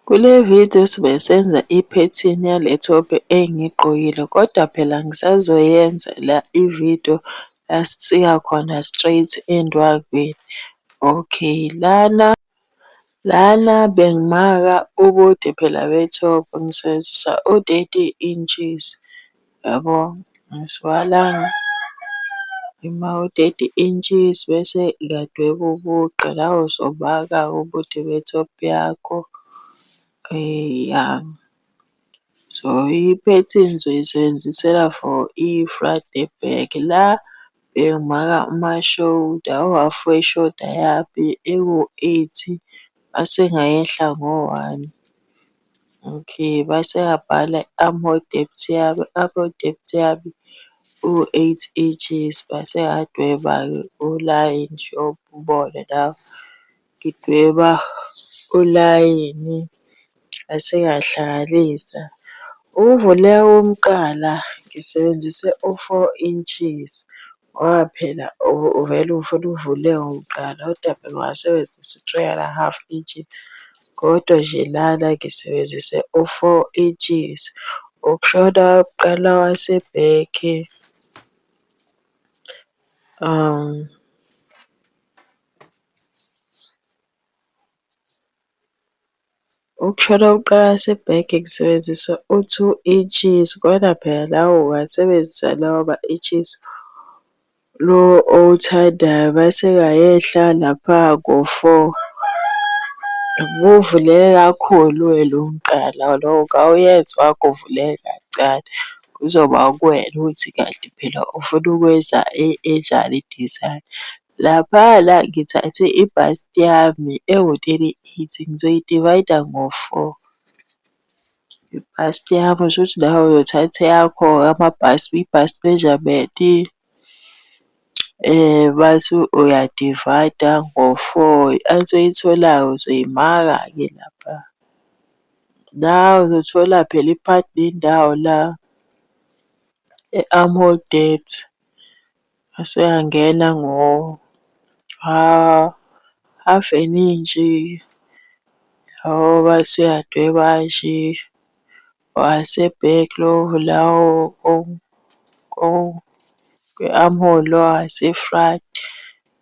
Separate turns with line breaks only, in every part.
Kule vidiyo sizobe senza iphethini yale thophu engiyigqokile, kodwa phela ngisazoyenza la ividiyo la sisika khona straight endwangwini. Okay, lana, lana bengimaka ubude phela bethophu ngisebenzisa u-30 inches, yabo. Ngisuka la ngimake u-30 inches bese ngiyadweba umugqa la uzomaka-ke ubude bethophu yakho. Ya. So, iphethini ngizoyisebenzisela for i-front ne-back. La bengimaka ama-shoulder, u-half we-shoulder yami iwu-eight, ngase ngayehla ngo-one. Okay, mase ngabhala i-armhole depth yami, i-armhole depth yami u-eight inches. Ngase ngadweba-ke ulayini njengoba ubona la, ngidweba ulayini ngase ngiyahlanganisa. Ukuvuleka komqala ngisebenzise u-four inches ngoba phela uvele ufuna uvuleke umqala, kodwa phela ungasebenzisa u-three and a half inches. Kodwa nje lana ngisebenzise u-four inches. Ukushona komqala wasebhekhi . Ukushona komqala wase-back ngisebenzisa u-two inches, kodwa phela nawe ungasebenzisa lawo ma-inches lo owuthandayo mase ngayehla lapha ngo-four. Ubuvuleke kakhulu-ke lo mqala lo ungawuyenza owakho uvuleke kancane. Kuzoba kuwena ukuthi kanti phela ufuna ukwenza enjani i-design. Laphayana ngithathe i-bust yami ewu-38, ngizoyi-divide-a ngo-four. I-bust yami shuthi nawe uyothatha eyakho ama-bust, i-bust measurement mase uya-divide-a ngo-four. I-answer oyitholayo uzoyimaka-ke lapha. La uzothola phela iphakathi nendawo la e-armhole depth. Mase uyangena ngo-half an intshi, yabo mase uyadweba kanje. Owase-back lo la kwi-armhole lo wase-front.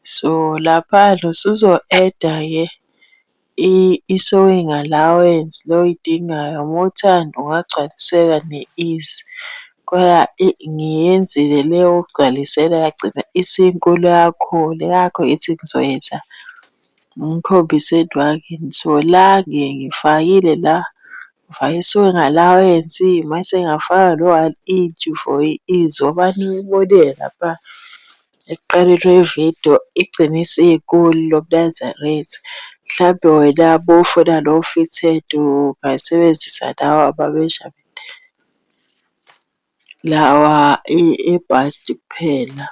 So, laphana usuzo-add-a-ke i-sewing allowance le oyidingayo. Uma uthanda ungagcwalisela ne-ease. Koda eyi ngiyenzile le yokugcwalisela yagcina isinkulu kakhulu, yingakho ngithi ngizoyenza ngikhombise endwangini. So, la ngifakile la, ngifake i-sewing allowance mase ngafaka no-one inch for i-ease ngoba niyibonile lapha ekuqaleni kwevidiyo igcine isinkulu lomNazaretha. Mhlampe wena bowufuna lo fitted ungasebenzisa lawa ama-measurement lawa e-bust kuphela,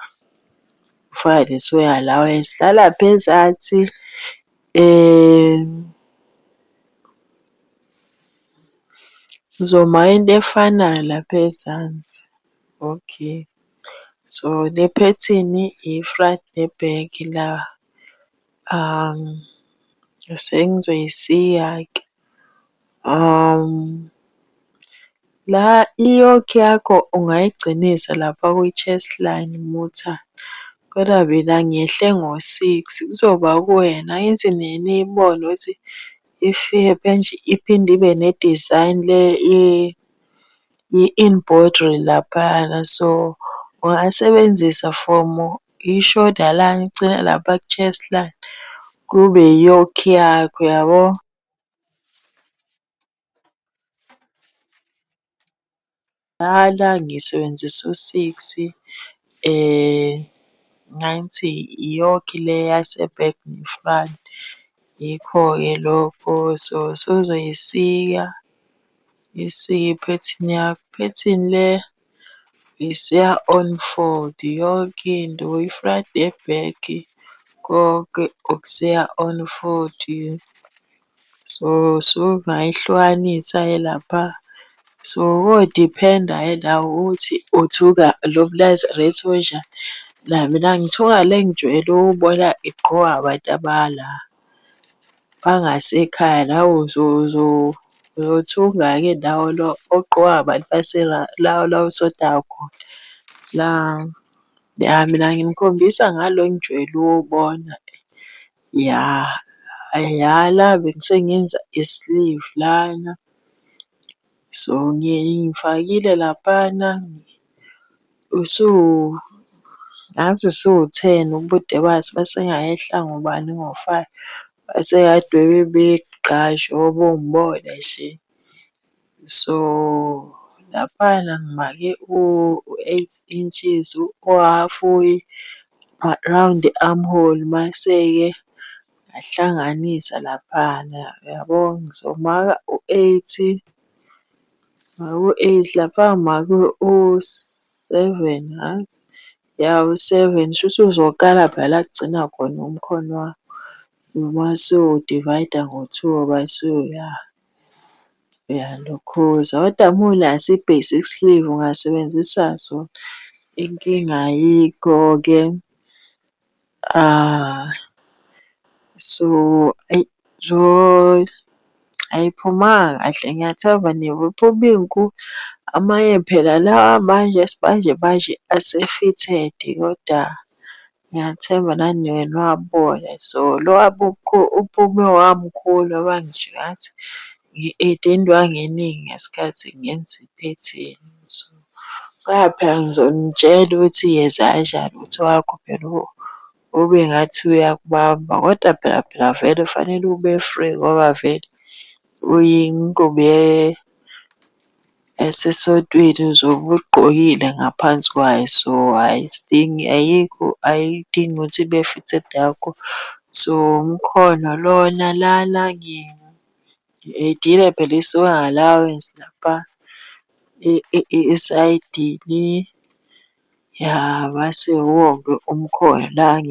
ufake ne-sewing allowance. Nalapha ezansi ngizomaka into efanayo lapha ezansi. Okay, so le phethini i-front ne-back la. Sengizoyisika-ke. La i-yoke yakho ungayigcinisa lapha kwi-chest line uma uthanda, kodwa mina ngiyehle ngo-six, kuzoba kuwena. Angithi niye niyibone ukuthi ifike iphinde ibe ne-design le ye-embroidery laphayana. So, ungasebenzisa from i-shoulder line ugcine lapha ku-chest line, kube i-yoke yakho yabo. Lana ngisebenzisa u-six ngathi i-yoke le yase-back ne-front. Yikho-ke lokho, so, usuzoyisika, uyisike iphethini yakho. Iphethini le uyisika on fold yonke into, i-front ne-back konke ukusika on fold. So, usungayihlukanisa-ke lapha. So, kodiphenda-ke nawe ukuthi uthunga lo mlazaretha onjani. La mina ngithunga le engijwayele ukubona igqokwa abantu abala bangasekhaya. Nawe . Uzothunga-ke nawe lo ogqokwa abantu la la osonta khona. La, ya mina nginikhombisa ngalo engijwayele ukuwubona ya, ya la bengisengenza i-sleeve lana. So, ngifakile laphana ngathi siwu-ten ubude baso mase ngayehla ngobani ngo-five, ngase ngadweba imigqa njengoba ungibona nje. So, laphayana ngimake u-eight inches uhhafu round i-armhole, mase-ke ngahlanganisa laphana uyabo. Ngizomaka u-eight, ngimake u-eight lapha ngimake u-seven ngathi, ya u-seven. Shuthi uzokala phela la kugcina khona umkhono wakho mase uwudivayida ngo-two bese uyalokhuza. Koda uma unaso i-basic sleeve ungasebenzisa sona, inkinga ayikho-ke. So, eyi lo ayiphumanga kahle ngiyathemba iphume inkulu. Amanye phela lawa manje esimanje manje ase-fitted koda ngiyathemba nani niyoke niwabone. So, lo wami uphume wamkhulu ngoba ngisho ngathi ngi-ede indwangu eningi ngesikhathi ngenza iphethini. So, koda phela ngizonitshela ukuthi yenza kanjani ukuthi owakho phela ube ngathi uyakubamba. Kodwa phela phela vele fanele ube free ngoba vele uyingubo yasesontweni uzobe uyigqokile ngaphansi kwayo. So, ayisidingi ayikho, ayidingi ukuthi ibe fitted kakhulu. So, umkhono lona lana ngi-edile phela i-sewing allowance lapha esayidini. Ya, mase iwuwo-ke umkhono la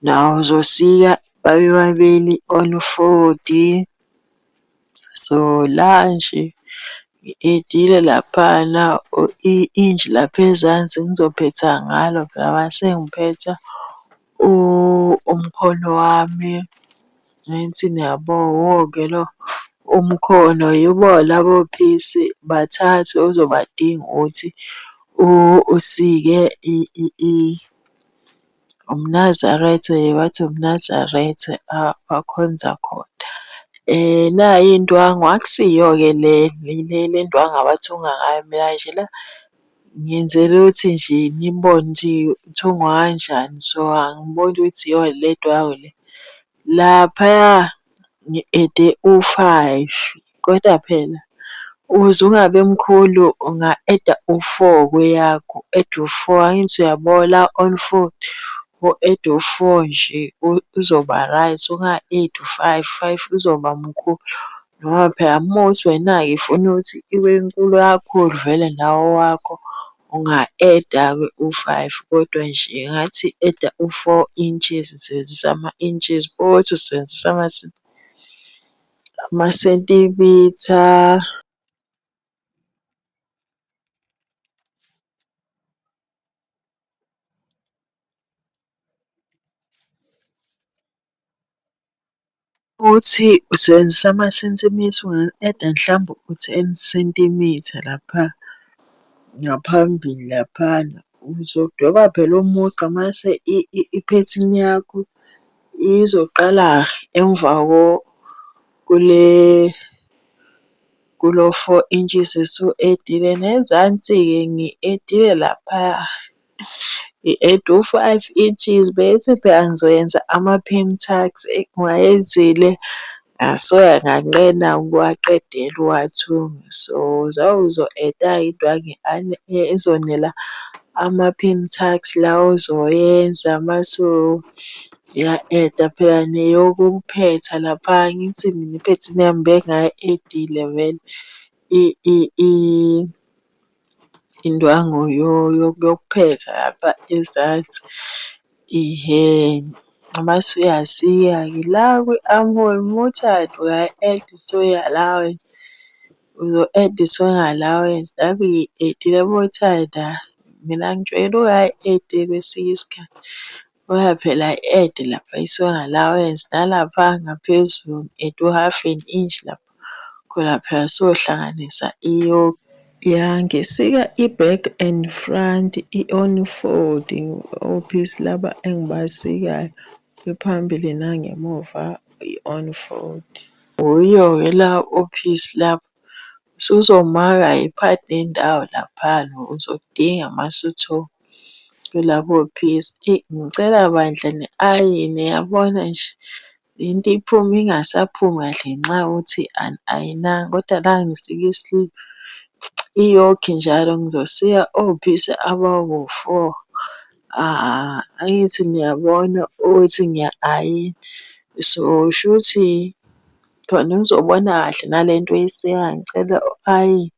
nawo uzosika babe babili on fodi. So, la nje ngi-edile laphana i-inji lapha ezansi ngizophetha ngalo phela mase ngiphetha umkhono wami. Angithi niyabo, iwo-ke lo umkhono, yibo labo phisi bathathu ozobadinga ukuthi usike umNazaretha bathi umNazaretha abakhonza khona. Nayi indwangu, akusiyo-ke le le ndwangu abathunga ngayo mina nje la ngiyenzela ukuthi nje nibone ukuthi ithungwa kanjani. So, angiboni ukuthi iyona le ndwangu le. Laphaya ngi-ede u-five, koda phela ukuze ungabi mkhulu unga-eda u-four kweyakho, u-ede u-four, angithi uyabo la on fold, u-ede u-four nje uzoba-right, unga-edi u-five, u-five uzoba mkhulu. Ngoba phela uma kuwukuthi wena-ke ufuna ukuthi ibe nkulu kakhulu vele nawe owakho unga-eda-ke u-five kodwa nje ngathi eda u-four inches, sebenzisa ama-inches uma kuwukuthi usebenzisa amasentimitha. Uthi usebenzisa amasentimitha unga-eda mhlawumbe u-ten centimetre lapha ngaphambili laphana. Uzodweba phela umugqa mase iphethini yakho izoqala emva kule kulo four inches esiwu-edile. Ngezansi-ke ngi-edile laphaya, ngi-ede u-five inches, bengithi phela ngizoyenza ama-pin tucks eyi ngiwayenzile, ngasuke nganqena ukuwaqedela ukuwathunga. So, uzo-eda-ke indwangu ezonela ama-pin tucks lawa ozowenza mase uya-eda phela neyokuphetha laphaya. Angithi mina iphethini yami bengayi-edile vele indwangu yokuphetha lapha ezansi, ihhe. Mase uyasika-ke la kwi-armhole uma uthanda ungayi-eda i-sewing allowance, uzo-eda i-sewing allowance. Nami ngiyi-edile uma uthanda, mina ngijwayele ukungayi-edi kwesinye isikhathi. Ngoba phela ayi-ede lapha i-sewing allowance, nalapha ngaphezulu ngi-ede u-half an inch lapha. Khona phela sohlanganisa . Ya, ngisika i-back and front, i-on fold, ophisi laba engibasikayo, iphambili nangemuva i-on fold. Wuyo-ke la ophisi lapho. Usuzomaka phakathi nendawo laphayana uzokudinga masuthunga kulabo phisi. Eyi ngicela bandla ni-ayine yabona nje, le nto iphume ingasaphumi kahle ngenxa yokuthi ani-ayinanga kodwa la ngisika i-sleeve. I-yoke njalo ngizosika ophisi abawu-four. Angithi niyabona ukuthi ngiya-ayina. So, shuthi khona uzobona kahle nale nto oyisikayo ngicela u-ayine.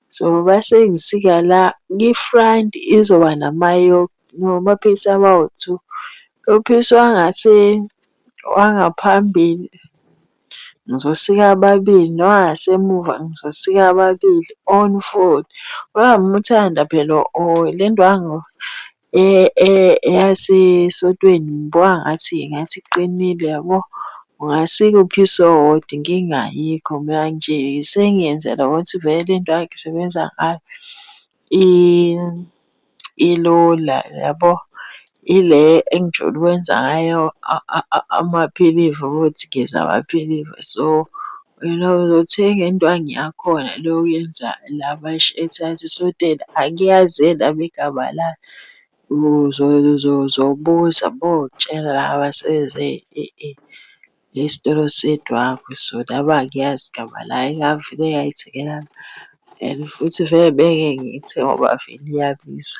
So, mase ngisika la kwi-front izoba nama-yoke, namaphisi abawu-two. Uphisi wangaphambili ngizosika ababili nowangasemuva ngizosika ababili on fold. Ngoba uma uthanda phela or le ndwangu eyasesontweni ngibuka ngathi ngathi iqinile yabo. Ungasika uphisi owodwa inkinga ayikho. Mina nje sengiyenzela ukuthi vele le ndwangu ngisebenza ngayo ilula yabo. Ile engijwayele ukwenza ngayo amaphinifa ukuthi ngiyeza amaphinifa. So, wena uzothenga indwangu yakhona le yokuyenza lamashethi asesontweni, angiyazi nami igama layo. Uzobuza bokutshela la abasebenza esitolo sey'ndwangu. So, nami angiyazi igama layo ngavele ngay'thengela and futhi vele bengeke ngiyithenge ngoba vele iyabiza.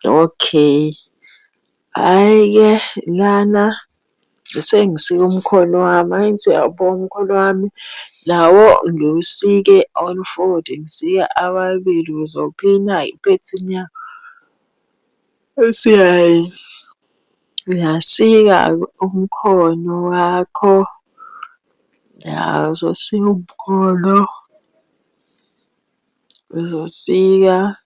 Okay, hhayi-ke lana sengisika umkhono wami, angithi uyawubona umkhono wami? Nawo ngiwusike all fold, ngisike ababili uzophina iphethini yakho. Bese uyasika-ke umkhono wakho, ya uzosika umkhono, uzosika.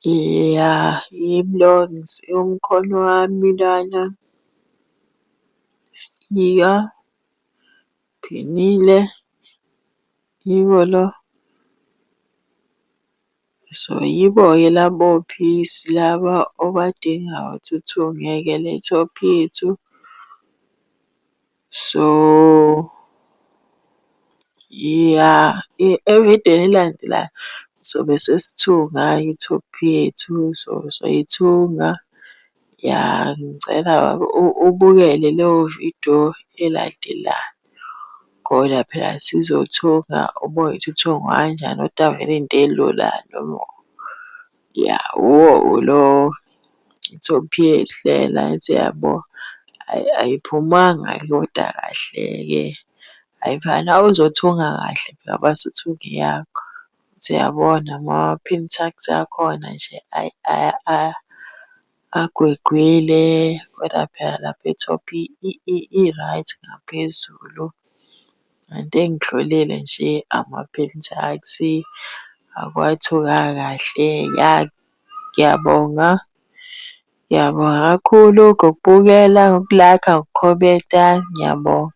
Ya, yimi lo ngisika umkhono wami lana. Sika, phinile, yibo lo. So, yibo-ke labo phisi laba obadingayo ukuthi uthunge-ke le thophu yethu. So, ya evidweni elilandelayo sobe sesithunga-ke ithophu yethu, soyithunga. Ya, ngicela ubukele leyo vidiyo elandelayo khona phela sizothunga ubone ukuthi ithungwa kanjani kodwa vele into elula noma ya, wuwo lo ithophu yethu lena, angithi uyabo? Hhayi ayiphumanga-ke koda kahle-ke. Hhayi phela nawe uzothunga kahle phela mase uthunga eyakho. Uthi uyabona ama-pin tucks akhona nje ayi agwegwile kodwa phela lapha ethophu i-right ngaphezulu. Into engihlulile nje ama-pin tucks akuwathunganga kahle. Ya, ngiyabonga, ngiyabonga kakhulu ngokubukela, ngoku-like-a, ngokukhomenta, ngiyabonga.